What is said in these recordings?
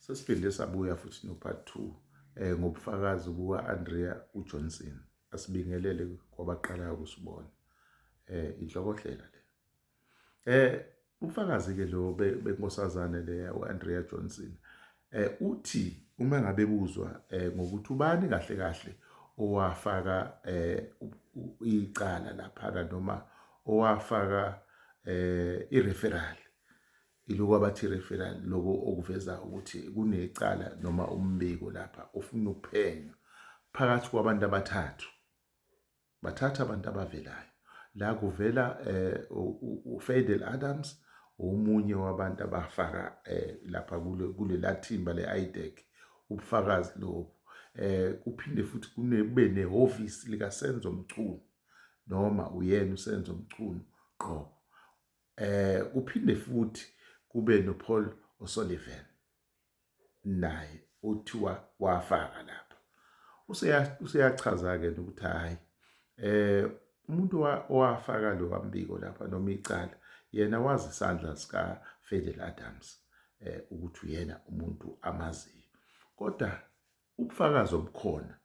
Sesiphinde sabuya futhi no-part 2 ngobufakazi buka-Andrea uJohnson. Asibingelele kwabaqalayo ukusibona. Inhlokohlela le. Ubufakazi ke lo benkosazane le uAndrea Johnson uthi uma ngabe buzwa ngokuthi ubani kahle kahle owafaka icala laphana noma owafaka i-referral, ilokhu abathi referral, lokho okuveza ukuthi kunecala noma umbiko lapha ofuna ukuphenywa phakathi kwabantu abathathu. Bathatha abantu abavelayo la, kuvela uFadel Adams, omunye wabantu abafaka lapha kulela thimba le-IDAC, ubufakazi lobu. Kuphinde futhi kube nehhovisi likaSenzo Mchunu, noma uyena uSenzo Mchunu qobo. Kuphinde futhi kube noPaul O'Sullivan, naye othiwa wafaka lapha. Useyachaza-ke ukuthi hhayi, umuntu owafaka lo mbiko lapha noma icala, yena wazi isandla sika-Fadel Adams, ukuthi uyena umuntu amaziyo. Kodwa ubufakazi obukhona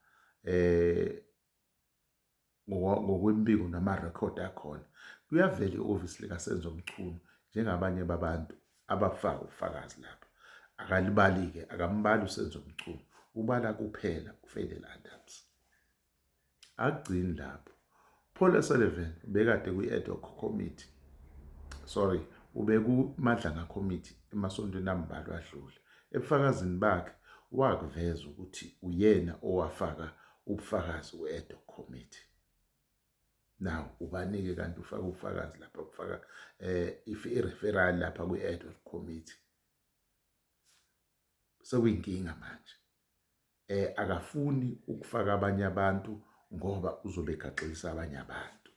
ngokwembiko namarekhodi akhona, kuyavela ihhovisi likaSenzo Mchunu njengabanye babantu abafaka ubufakazi lapha. Akalibali-ke, akambali uSenzo Mchunu, ubala kuphela uFadel Adams. Akugcini lapho. Paul O'Sullivan ubekade kwi-ad hoc committee, sorry, ubekuMadlanga Committee emasontweni ambalwa adlule. Ebufakazini bakhe wakuveza ukuthi uyena owafaka ubufakazi ku-ad hoc committee. Now ubanike kanti ufaka ubufakazi lapha, kufaka i-referral lapha kwi-ad hoc committee. Sekuyinkinga manje. Akafuni ukufaka abanye abantu ngoba uzobe egaxelisa abanye abantu.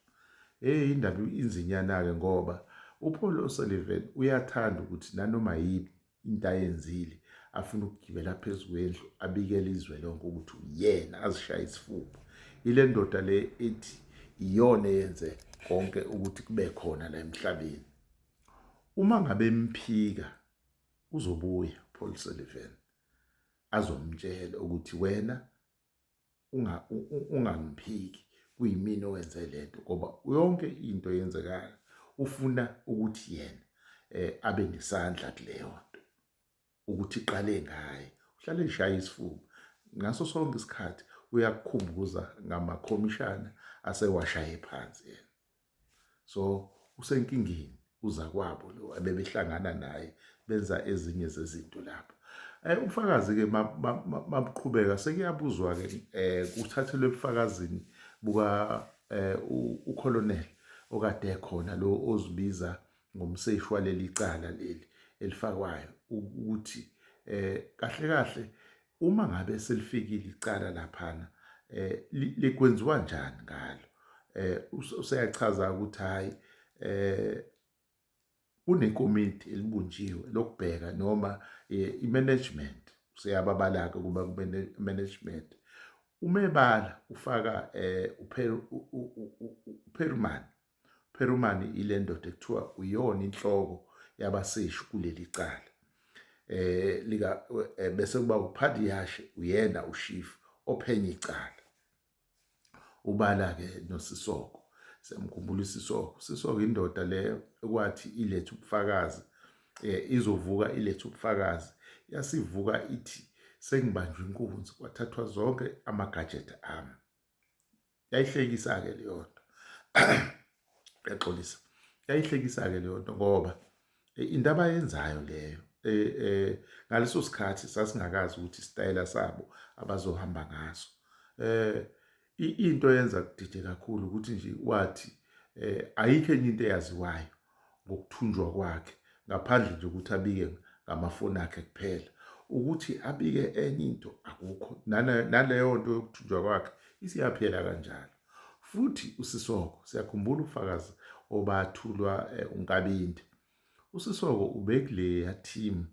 Hey, indaba inzinyana-ke, ngoba uPaul O'Sullivan uyathanda ukuthi nanoma yini into ayenzile afuna ukugibela phezu kwendlu abikele izwe lonke ukuthi uyena, azishaye isifuba. Ile ndoda le ethi iyona eyenze konke ukuthi kube khona la emhlabeni. Uma ngabe emphika, uzobuya Paul Sullivan azomtshela ukuthi wena ungangiphiki, kuyimina owenze lento, ngoba yonke into eyenzekayo ufuna ukuthi yena abe nesandla kuleyo nto, ukuthi iqale ngaye. Uhlale eshaya isifuba ngaso sonke isikhathi, uyakukhumbuza ngamakhomishana asewashaye phansi yena. So usenkingeni uzakwabo lo abebehlangana naye benza ezinye zezinto lapha. Ubufakazi-ke mabuqhubeka, sekuyabuzwa-ke, kuthathelwe ebufakazini buka ucolonel okade ekhona lo ozibiza ngomseshi waleli cala leli elifakwayo, ukuthi kahle kahle uma ngabe selifikile icala laphana likwenziwa njani ngalo. Useyachaza ukuthi hayi, kunekomiti elibunjiwe lokubheka noma i-management, useyababala-ke kuba kube management. Umebala ufaka uPeruman. Peruman ile ndoda ekuthiwa uyona inhloko yabaseshi kuleli cala lika, bese kuba uPadayachee, uyena ushifu ophenya icala. Ubala ke noSisoko, siyamkhumbula uSisoko. Sisoko indoda leyo ekwathi ilethe ubufakazi, izovuka ilethe ubufakazi, yasivuka ithi sengibanjwe inkunzi, kwathathwa zonke ama-gadget ami. Yayihlekisa-ke leyo nto, yaxolisa, yayihlekisa-ke leyo nto, ngoba into abayenzayo leyo ngaleso sikhathi sasingakazi ukuthi isitayela sabo abazohamba ngaso. Into eyenza kudide kakhulu ukuthi nje wathi ayikho enye into eyaziwayo ngokuthunjwa kwakhe ngaphandle nje ukuthi abike ngamafoni akhe kuphela, ukuthi abike enye into akukho. Naleyo nto yokuthunjwa kwakhe isiyaphela kanjalo. Futhi uSisoko, siyakhumbula ubufakazi obathulwa uNkabinde. USisoko ubekuleya team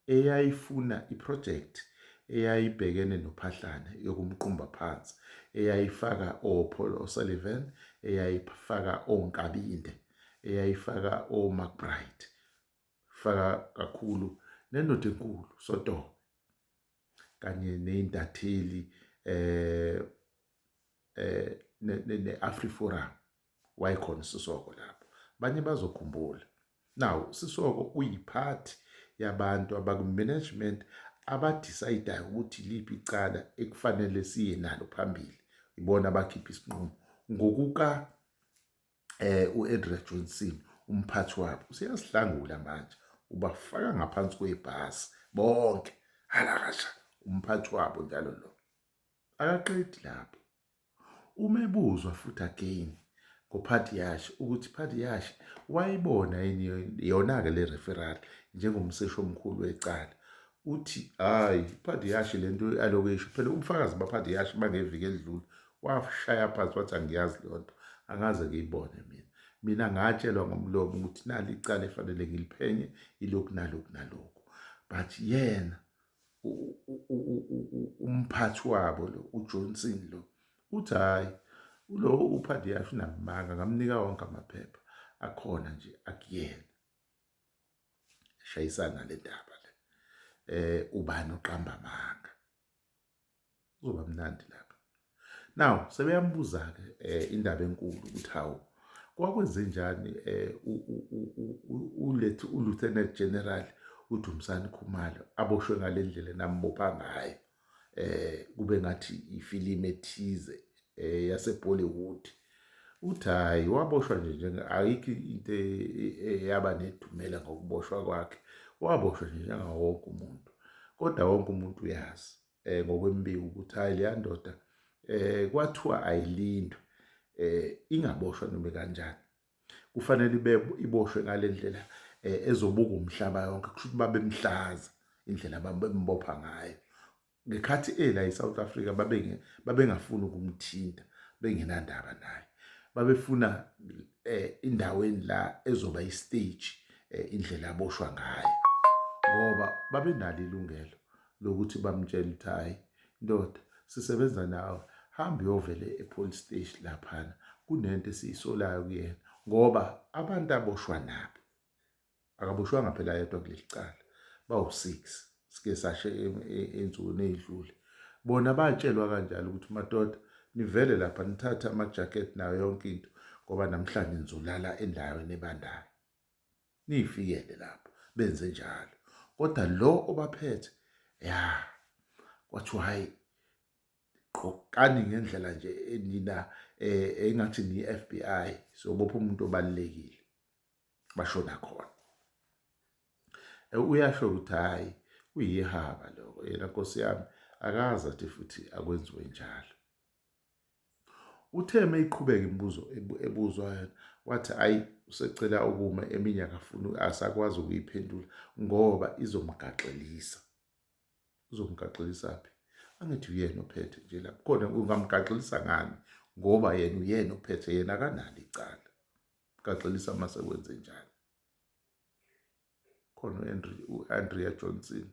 eyayifuna iproject eyayibhekene noPhahlane yokumqumba phansi, eyayifaka oPaul O'Sullivan, eyayifaka oNkabinde, eyayifaka oMcBride, faka kakhulu. Nendoda enkulu Sotobe kanye neyintatheli ne-AfriForum wayekhona uSisoko lapho. Abanye bazokhumbula. Now Sisoko uyiphathi yabantu abaku-management abadisayidayo ukuthi liphi icala ekufanele siye nalo phambili. Ibona abakhipha isinqumo ngokuka u-Andrea Johnson umphathi wabo useyasihlangula manje, ubafaka ngaphansi kwebhasi bonke halakasha umphathi wabo njalo lo. Akaqedi lapho, uma ebuzwa futhi again ngoPadayachee ukuthi Padayachee wayibona yini yona-ke le referral njengomseshi omkhulu wecala, uthi hhayi Padayachee le nto alokhu esho phela ubufakazi baPadayachee bangeviki elidlule washaya phansi wathi angiyazi leyo nto, angaze ngiyibone mina. Mina ngatshelwa ngomlomo ukuthi nali icala efanele ngiliphenye ilokhu nalokhu nalokhu. But yena umphathi wabo lo uJohnson lo uthi hhayi lo uPadayachee unamanga, ngamnika wonke amaphepha akhona nje akuyena. Shayisana le ndaba le, ubani oqamba amanga? Kuzoba mnandi lapha. Now sebeyambuza-ke indaba enkulu ukuthi hawu kwakwenze njani uLieutenant General uDumisani Khumalo aboshwe ngale ndlela nambopha ngayo, kube ngathi ifilimu ethize yaseBollywood. Uthi hhayi waboshwa nje njenge ayikho into eyaba nedumela ngokuboshwa kwakhe, waboshwa nje njengawo wonke umuntu. Kodwa wonke umuntu uyazi ngokwembiko ukuthi hhayi leya ndoda kwathiwa ayilindwe, ingaboshwa noma kanjani, kufanele ibe iboshwe ngale ndlela ezobuka umhlaba yonke. Kusho ukuthi babemhlaza indlela ababembopha ngayo ngekhathi ela eSouth Africa. Babengafuni ukumthinta, bengenandaba naye, babefuna indaweni la ezoba istage indlela aboshwa ngayo, ngoba babenalo ilungelo lokuthi bamtshele ukuthi hhayi ndoda sisebenza nawe, hamba uyovele e-police station laphana, kunento esiyisolayo kuyena. Ngoba abantu aboshwa nabo akaboshwanga phela yedwa kuleli cala, bawu-6 sike sashe ey'nsukwini ey'dlule. Bona batshelwa kanjalo ukuthi madoda nivele lapha nithathe ama-jacket nayo yonke into, ngoba namhlanje nizolala endaweni ebandayo, niyifikele lapho. Benze njalo, kodwa lo obaphethe ya kwathiwa hhayi qokani ngendlela nje nina engathi ni-FBI, sobopha umuntu obalulekile. Bashona khona. Uyasho ukuthi hhayi kuyihaba lokho, yena Nkosi yami akazi athi futhi akwenziwe njalo. Uthe meyiqhubeka imibuzo ebuzwa yena, wathi ayi usecela ukuma eminye akafuni, asakwazi ukuyiphendula ngoba izomgaxelisa. Uzomgaxelisa phi? Angithi uyena ophethe nje lapho khona, ungamgaxelisa ngani? Ngoba yena uyena ophethe, yena akanalo icala. Gaxelisa mase kwenze njani? Khona u-Andrea Johnson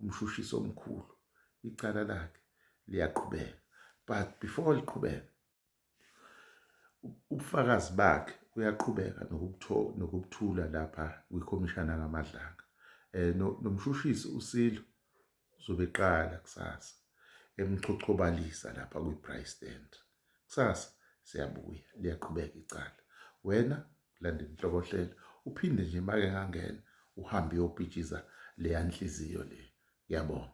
umshushisi omkhulu, icala lakhe liyaqhubeka, but before liqhubeka ubufakazi bakhe uyaqhubeka nokubuthula lapha kwikhomishana kaMadlanga. Nomshushisi uSilo uzobe eqala kusasa emchochobalisa lapha kwi-braai stand. Kusasa siyabuya, liyaqhubeka icala. Wena landela inhlokohlelo, uphinde nje make ngangena uhambe uyopitshiza leya nhliziyo le. Ngiyabonga.